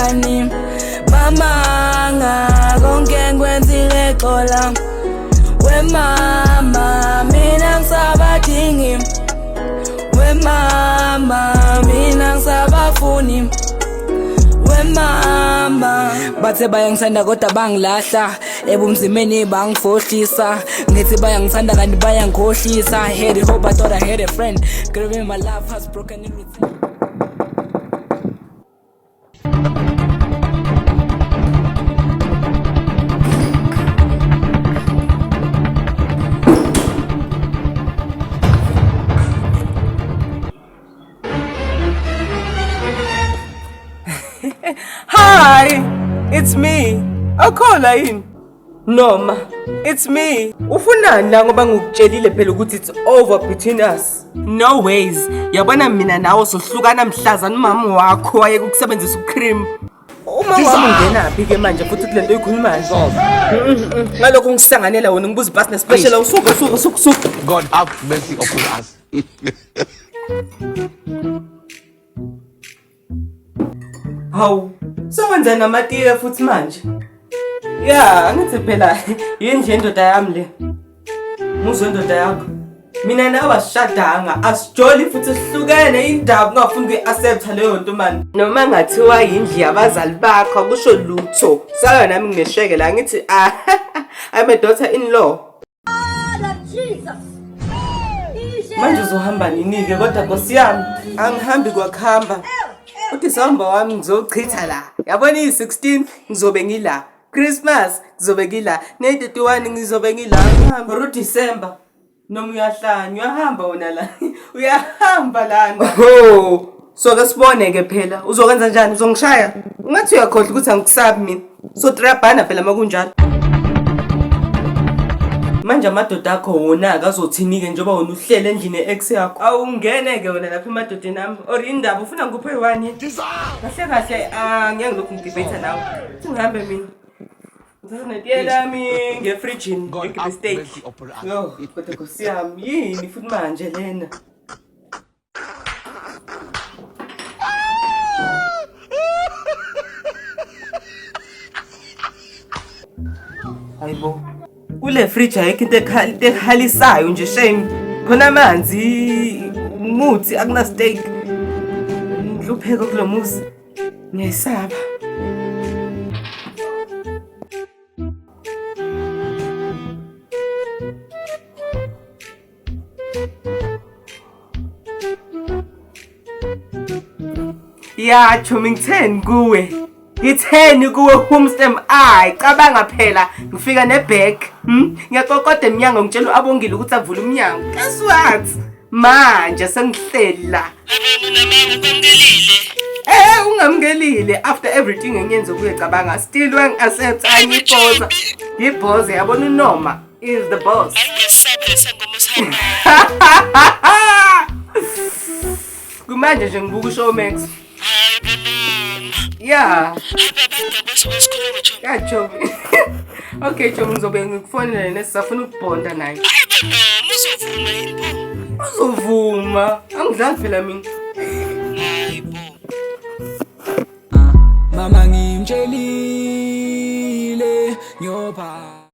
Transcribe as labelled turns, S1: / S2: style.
S1: Kanjani mamanga konke ngikwenzile xola we mama mina ngisabadingi we mama mina ngisabafuni we mama bathe bayangithanda kodwa bangilahla ebumzimeni bangifohlisa ngithi bayangithanda kanti bayangikhohlisa. Had a hope, I thought I had a friend. Giving my life has broken in return.
S2: Hi, it's me. Awukholwa yini? Noma, it's me. Ufunani la ngoba ngikutshelile phela ukuthi it's over between us. No ways. Yabona mina nawe sohlukana mhlazana umama wakho wayeke ukusebenzisa ucream. Uma wami ungenaphi ke manje futhi kule nto oyikhulumayo? Ngalokho ngisanganela wena ngibuza ibhasi nespecial usuka usuka usuka usuka.
S3: God have mercy upon us.
S2: Hawu, sewenza namatiye futhi manje. Ya, angithi phela yindlu yendoda yami le. Muzwe indoda yakho. Mina nawe asishadanga, asijoli futhi sihlukene indaba ungafuni ukuyi-accepta leyo nto mani. Noma ngathiwa yindlu yabazali bakho akusho lutho. Sala nami nginesheke la ngithi ah, I'm a daughter in law. Manje uzohamba nini-ke kodwa nkosi yami? Angihambi kwakuhamba. UDisemba wami ngizowuchitha la. Yabona iyi-16 ngizobe ngila. Christmas ngizobe ngila. Ne-31 ngizobe ngila. Ngihambe uDisemba. Noma uyahlanya uyahamba wona la. Uyahamba lana. Ho! So ke sibone-ke phela uzokwenza njani uzongishaya? Ungathi uyakhohlwa ukuthi angikusabi mina. So trabhana phela makunjalo. Manje amadoda akho wona-ke azothini-ke njengoba wena uhlele endlini ye-ex yakho? Awungene-ke wena lapha emadodeni ami or indaba ufuna ngikuphe one? Kahle kahle angeke ngilokhu ngidebate nawe. Uthi ngihambe mina. Ngithatha netiye lami ngefrijini
S3: God
S2: ngigibhe
S3: have
S2: steak.
S3: mercy upon us.
S2: Yo, kodwa nkosi yami yini futhi manje lena? Hayibo. Kule fridge ayikho into into ekhalisayo nje shame. Khona amanzi, umuthi akuna steak. Inhlupheko kulo muzi. Ngiyayisaba. Ya chomi ngitheni kuwe? Ngitheni kuwe whomst am I? Cabanga phela ngifika nebag. Ngiyakokoda emnyango ngitshela uAbongile ukuthi avule umnyango. Guess what? Manje sengihleli la. Eh ungamukelile after everything engiyenze kuye cabanga still wangi-accept angibhoza. Ngibhoze yabona uNoma is the boss. Kumanje nje ngibuka uShowmax. Yeah. Yeah, Chomi. Okay, Chomi ngizobe ngikufonela nesisafuna ukubhonda naye. Uzovuma. Angidlali phela mina.
S1: Mama ngimtshelile ngiyopha.